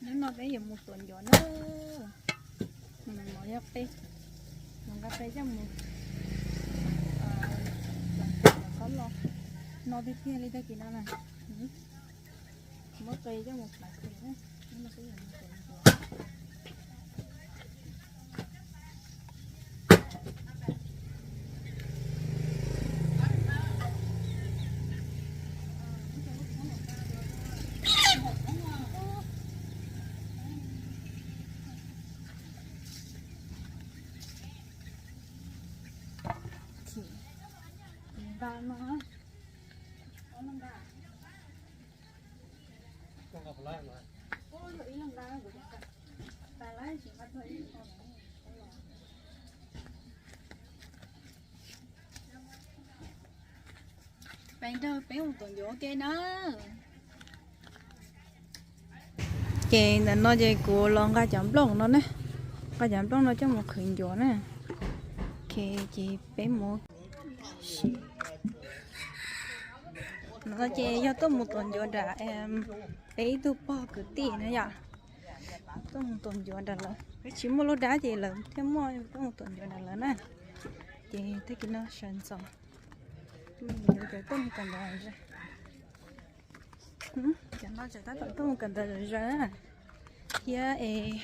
Hnub no peb yuav mus tuav ncuav na. Mus yog peb, mus nqa qe coj mus, mus qhov los no tiag tiag li tag kis no na. Muab qe coj mus plav kiag na. Hnub no peb yuav mus tuav ncuav. Peb nrog peb mus tuav ncuav ua ke na. Ces ntawm no ces kuv los nqa cov nplooj no ne, nqa cov nplooj no coj mus qhwv ncuav na. Ok, ces peb mus. No ces yog tuaj mus tuav ncuav nram peb ib tug pog kwv tij na yom. Tuaj mus tuav ncuav nram lawv, peb tsis muaj lub dab ces lawv thiaj muaj, tuaj mus tuav ncuav nram lawv na. Ces tag kis no sawv ntxov, cov tuaj mus kawm ntawv zog, cov no tseem tab tom tuaj mus kawm ntawv zog zog na. Thiab es,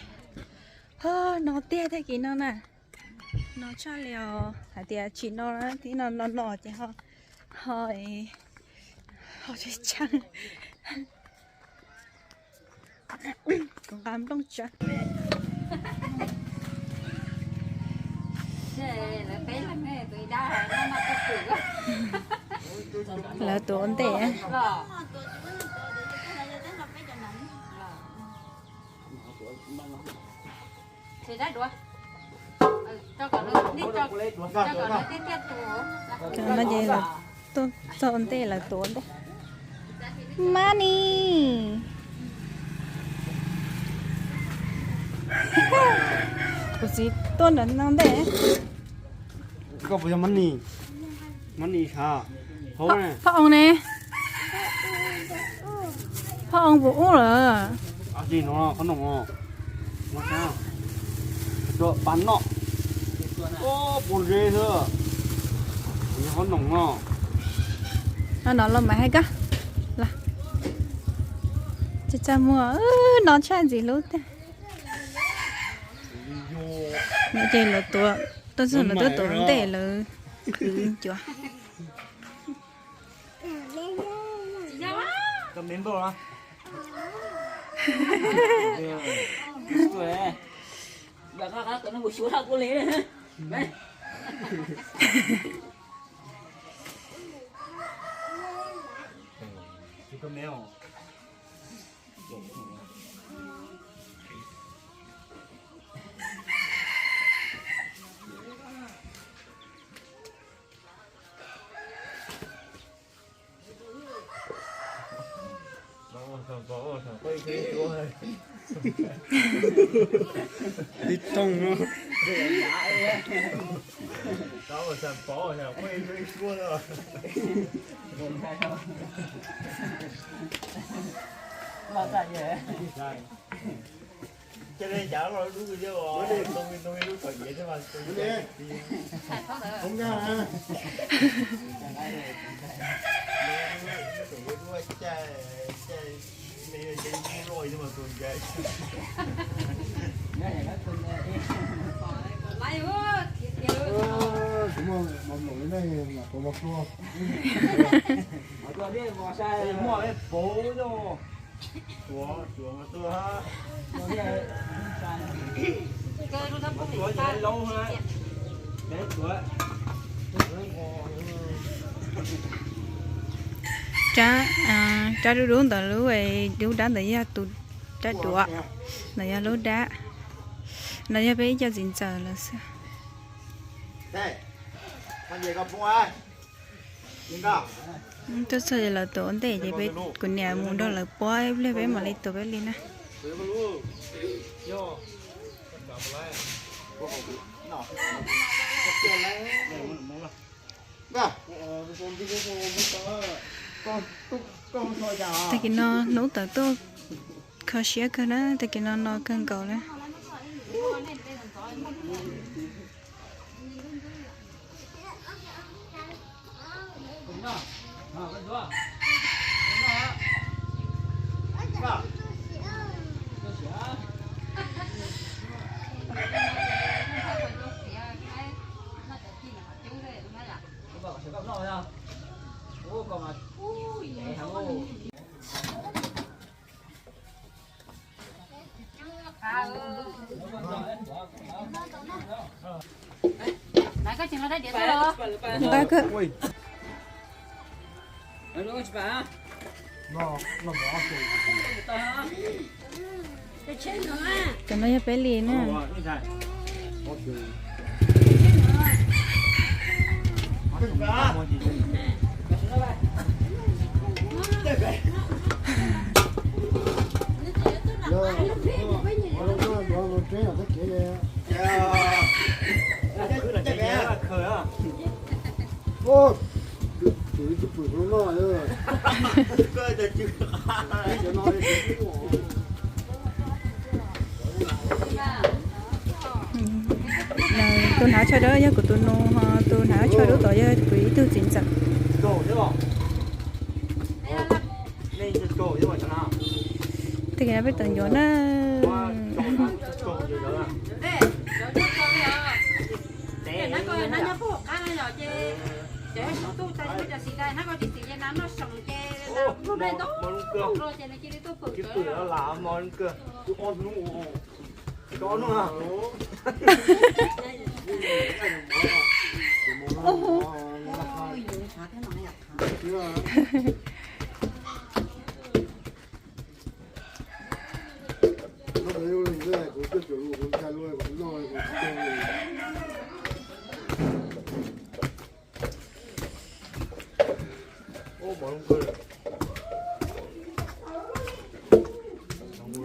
ho no tiag tag kis no na, no tshaj li os, hais tias tsis no, tib no no no ces ho, ho, ho tshee tshee. Kuv nqa nplooj tsa. Lawv tuav ua ntej. No ces lawv tuav ua ntej. Mab ni. Kuv txiv tuaj nram no ntej. Koj puas yog Mab Nis? Mab Nis sav. Phauj Oos ne? Phauj Oos puas ub lawm? Qhob noom, qhob noom. Tuaj pab noj. Puas ze xwb. Qhob noom no. No los mas hais koj. Los. Txaj muag no tshaj ntxim hlub tiag. No ces lawv tuav, tuaj txog lawv tuaj tuav ntej lawv khwv ncuav. Tib tooj no. Rab, rab dub dub ntawd, lub, lub dab ntawd yog tus rab duav, ntawd yog lub dab, no yog peb ib co txiv ntxawm lawv xwb. Tuaj txog ces lawv tuav ua ntej ces peb, kuv niam mus nrog lawv puab ib pliag peb mam li tuav peb li na. Tag kis no hnub tawm tuaj kho siab kawg na, tag kis no no kawg nkaus na. Nqa kawg. Cov no yog peb li na. Tus hnav tsho dawb yog kuv tus nus, ho tus hnav tsho dub tod yog kuv ib tug txiv ntxawm. Tag kis no peb tawm ncuav na.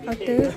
Ob twb.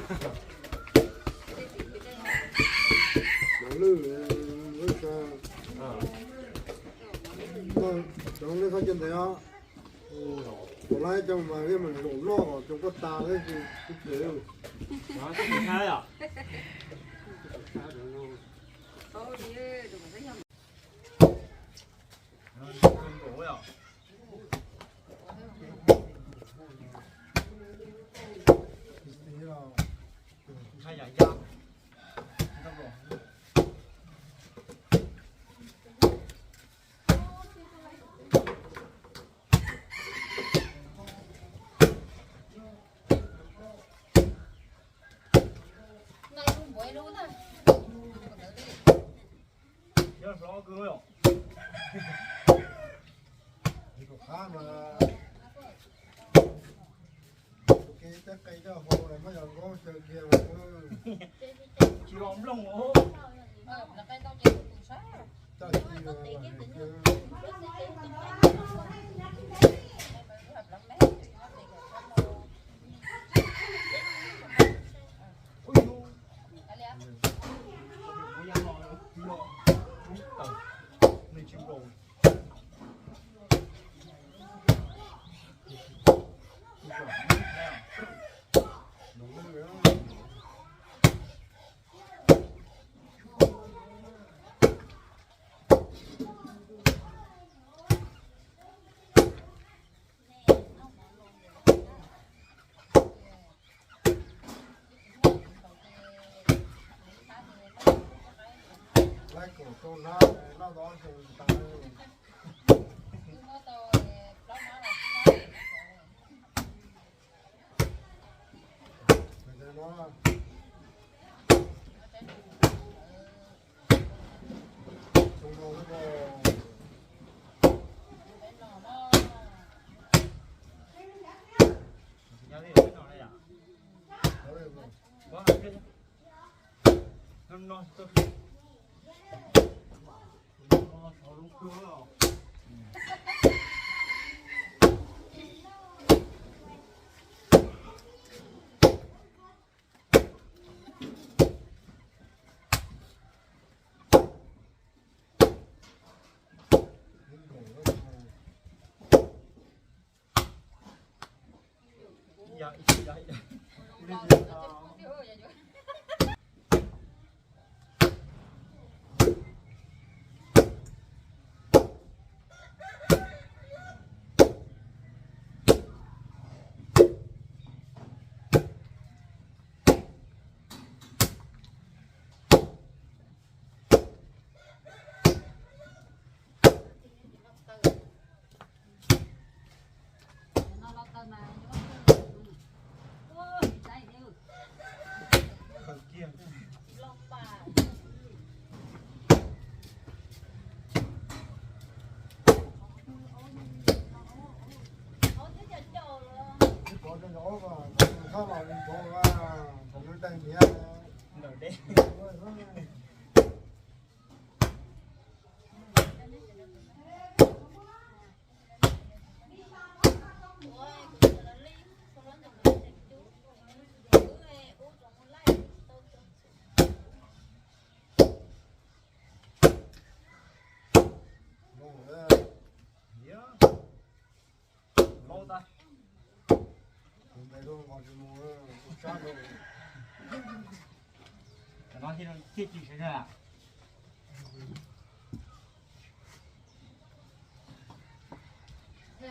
Cov no thiaj tsis sawv sawv.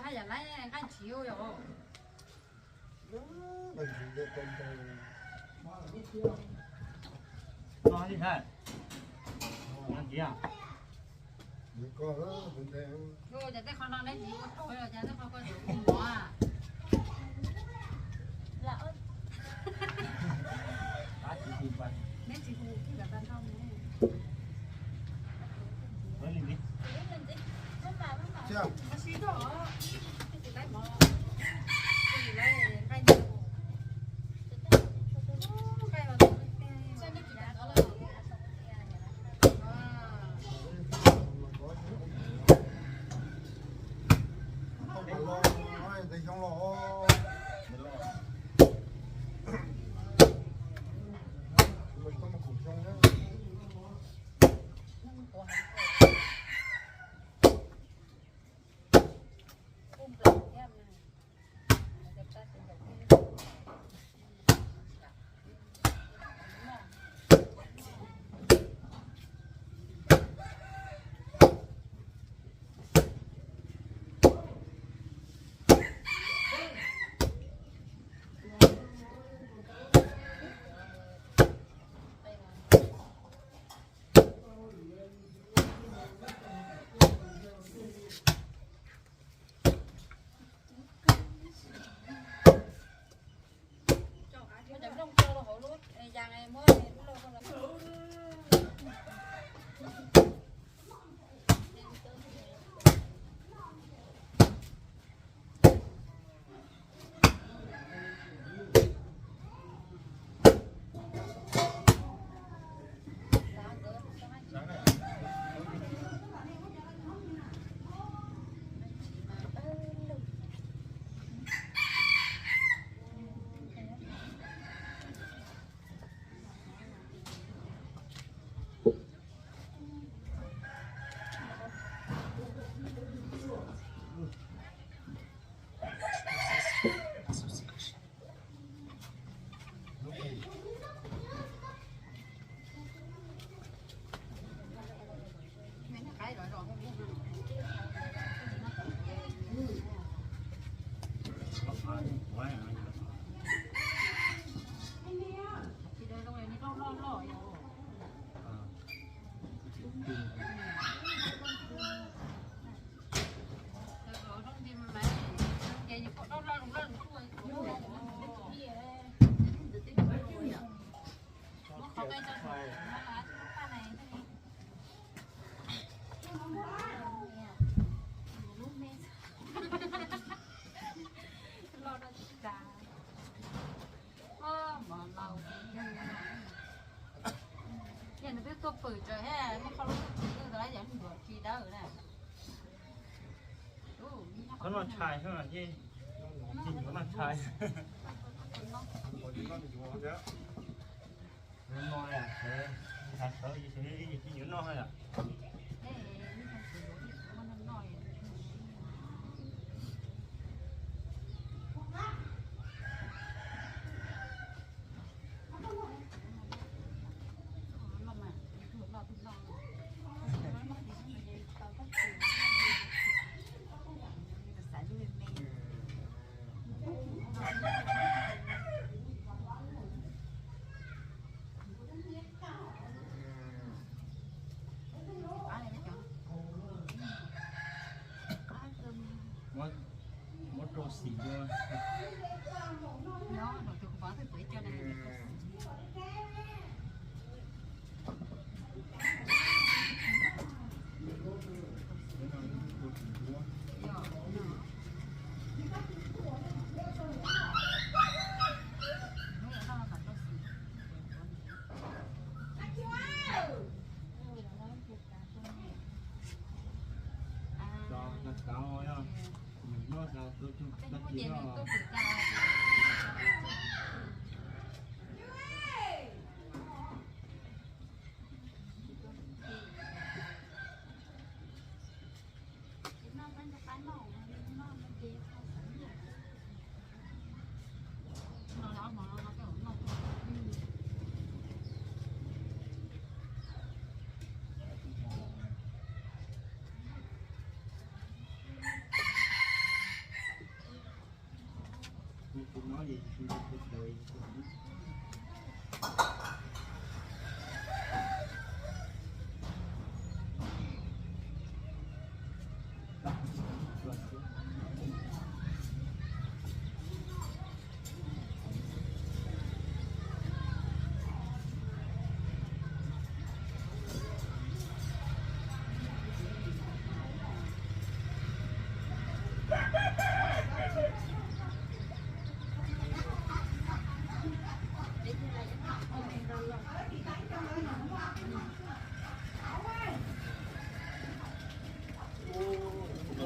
Haj yam laib nqaij ntshiv yom. No li ntawd. No ntxiv. Yus cas tej qhov no neb tsis ua tau, cas tej qhov ko tseem ua mov a? Neb tsis hu kuj lam tag nrho ne. Yog nws twb tuaj pwm tsawv thiab, muab qhov lub twb tsis twb tau yam ntuam tsis dawb na. Qhov no tshais xwb, tsis nyuam no tshais. No, tsis nyuam no yom.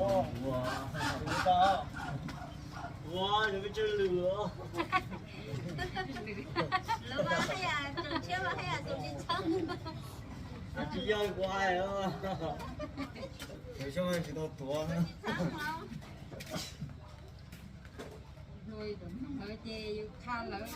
Ua, ua, ua, peb tsev lwm. Lwm mas haj yam, tseem tshiab mas haj yam tus tsis txheeb. Tsis yog ua hais os. Tsis txheeb tsis tau tuav. Ces yus qha lawv.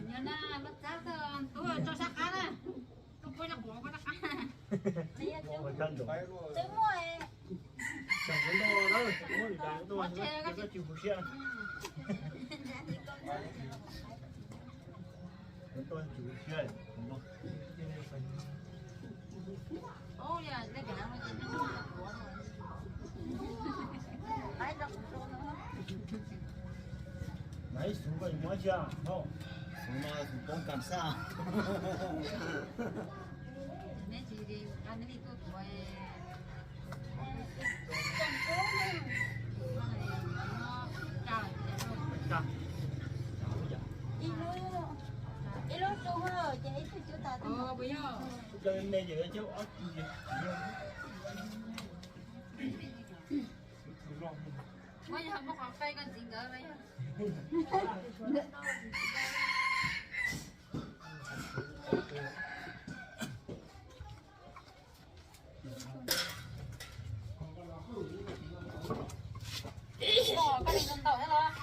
Nyob na, lub txab tub tso sab qab na. Tus puab rau quav puab rau qab. Twb muaj. Nais xu koj yuav muab cia, xu no xu poob kam xaj. Ib lub, ib lub xu ces ib tug cub tas. Muab yog muab qhov fej koj ntxiv nkawd. Koj li ntau thiab los?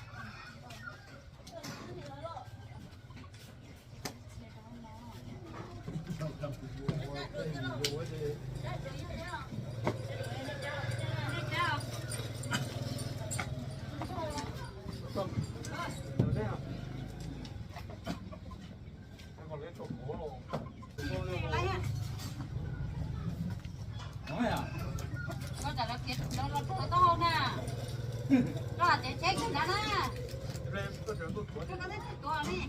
Koj tsam los kev los rau tau na. Koj hais tias tsheb kawg ntawd na. Koj teb tsis tuav li.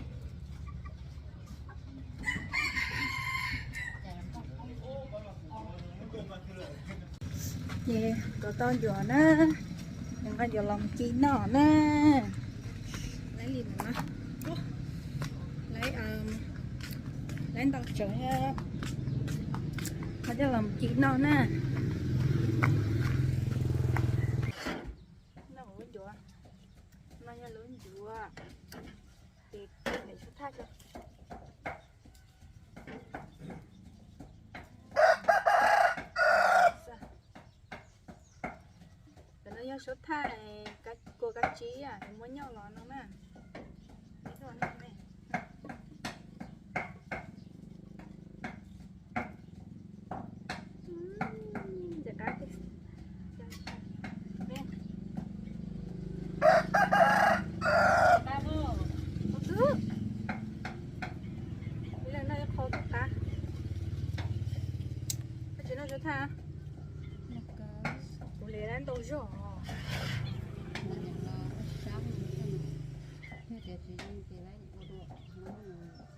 Ces koj tau ncuav na, nqa ncuav los ci noj na. Laiv li no, laiv, laiv ntau tsawv, ho coj los ci noj na. No lub ncuav, no yog lub ncuav, ces Cov no yog suab thaj kua kab tsib es muab nyoj los no na. Qhov twg? Qhov twg qab? Koj tsis noj suab thaj? Kuv li ntau zog.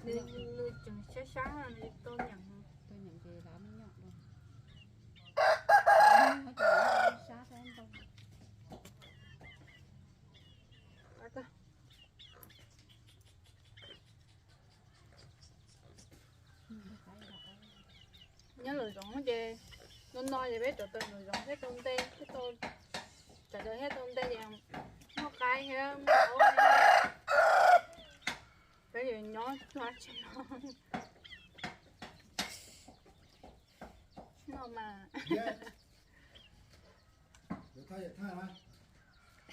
Nws tseem sab sab, nws tau nyeem. Nyob lawm zoov ces no no ces peb rauv taws lawm zoov thiab tau nte thiab tau, rauv taws thiab tau nte ces muaj qaib thiab muaj aub. Peb yuav nyob txog tsev no no mas.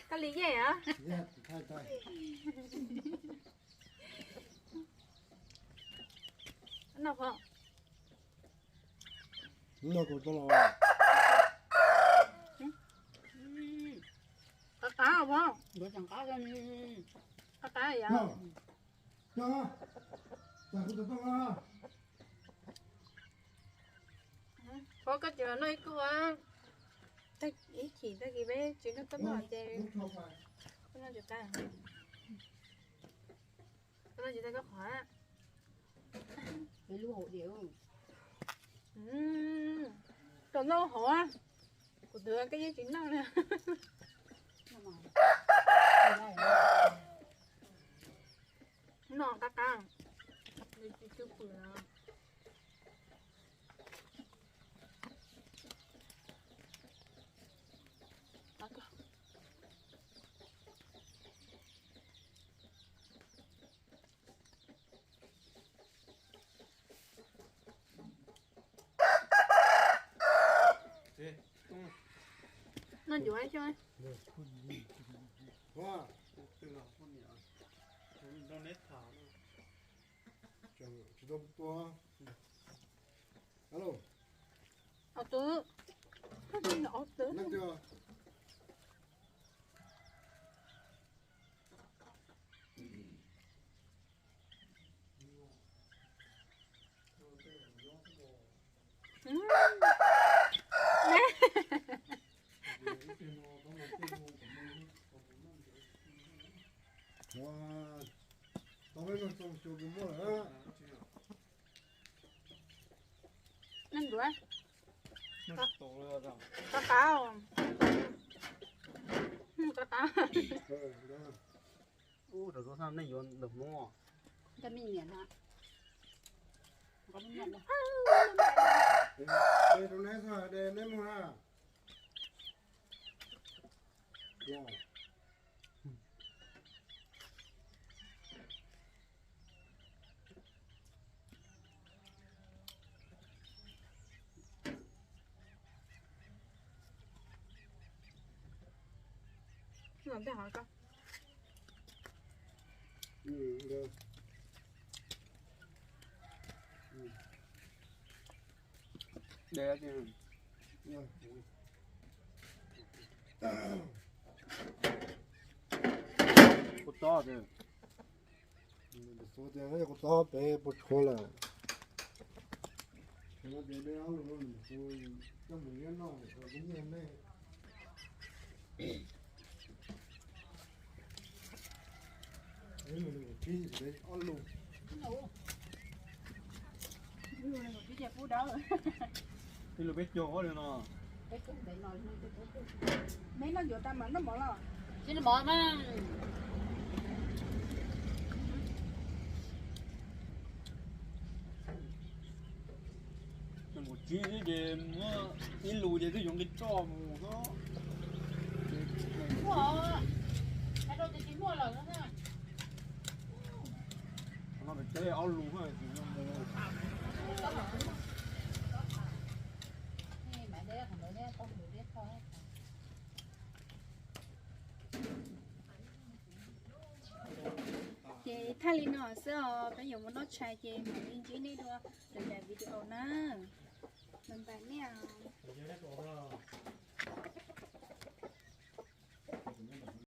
Koj li yej heev. No pom. No kuv tau los. Qab qab pom. Qab qab yom. Pom koj tsis los noj ib kub, ib chim tag kis peb tsis noj koj noj ces koj noj tsis tag. Koj noj tsis tag koj qhov. Peb lub hauv diam. Koj noj hauv, kuv twb koj yeej tsis noj na. No qab qab, nws tsis tsw pwm na. No ncuav xyoo. Tsis tau tua. Alo. Ob tug. Ob tug. Tau peb mus txog xyuas puas muaj lawm. Nej ntuav. Qab qab. Qab qab. Ub, rau rau nej yuav ntawm Hmoob. Rau neb xwb, de neb mus na. Kuv txob pem puas tshuav lawm. Ib lub peb caug ob li no. Neb noj ncuav tas mas noj mov los? Tsis noj mov mas. Nws mus tsib xwb ces muab ib lus ces twb yuav nqi roj mus xwb. Muaj, hais rau tias tsis muaj lawm no na. Ces thaij li no xwb os, peb yuav mus noj tshais ces mam li ntsib nej dua lwm daim video na.